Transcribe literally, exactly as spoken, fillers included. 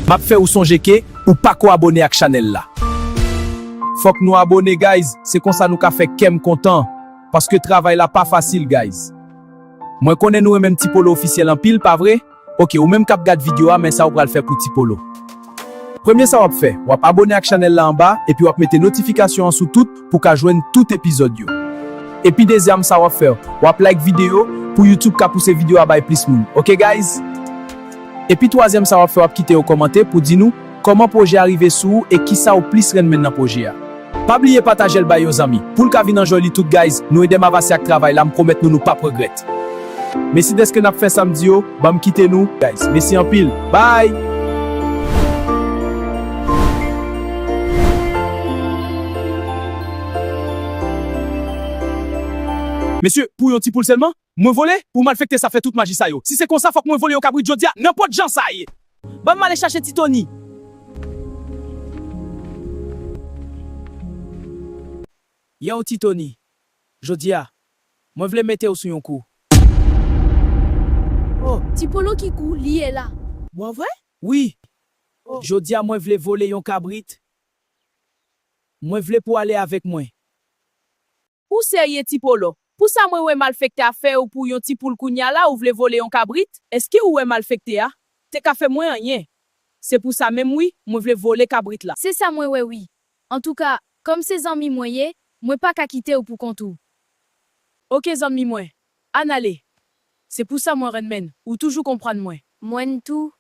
M ap fè ou sonje ke ou pako abone ak chanèl la. Fòk nou abone, guys, se konsa nou ka fè kè m kontan, paske travay la pa fasil, guys. Mwen konnen nou renmen m Ti Polo Ofisyèl anpil, pa vre? Oke, ou menm k ap gad videyo a, men sa ou pral fè pou Ti Polo. Premye sa w ap fè, w ap abone ak chanèl la anba, epi w ap mete notifikasyon an sou tout pou w ka jwenn tout epizòd yo. Epi dezyèm sa w ap fè, w ap like videyo pou YouTube ka pouse videyo a bay plis moun. Oke, guys? Epi twazyèm sa w ap fè, w ap kite yon kòmantè pou di nou kòman pwojè a rive sou ou e kisa ou plis renmen nan pwojè a. Pa bliye pataje l bay yon zanmi pou l ka vin anjòy li tou, guys. Nou ede m avanse ak travay la, m pwomèt nou, nou p ap regrèt. Mesi dèske n ap fè sa m di yo, ban m kite nou, guys. Mesi anpil. Bye! Mesye, pou yon ti poul sèlman, mwen vole pou malfektè sa fè tout maji sa yo. Si se konsa, fòk mwen vole yon kabrit jodi a, nenpòt jan sa ye. Ban m ale chache Ti Tony. Yow, Ti Tony. Jodi a, mwen vle mete w sou yon kou. Oh, Ti Polo, ki kou li ye la? Bon, vre? Wi. Oh. Jodi a, mwen vle vole yon kabrit. Mwen vle pou w ale avèk mwen. Ou serye, Ti Polo? Pou sa mwen wè malfektè a fè ou pou yon ti poul, kounya la ou vle vole yon kabrit? Èske ou wè malfektè a te ka fè mwen anyen? Se pou sa menm wi, mwen vle vole kabrit la. Se sa mwen wè wi. Antouka, kòm se zanmi mwen ye, mwen pa ka kite w pou kont ou. Oke zanmi mwen, ann ale. Se pou sa mwen renmen w, ou toujou konprann mwen. Mwen tou.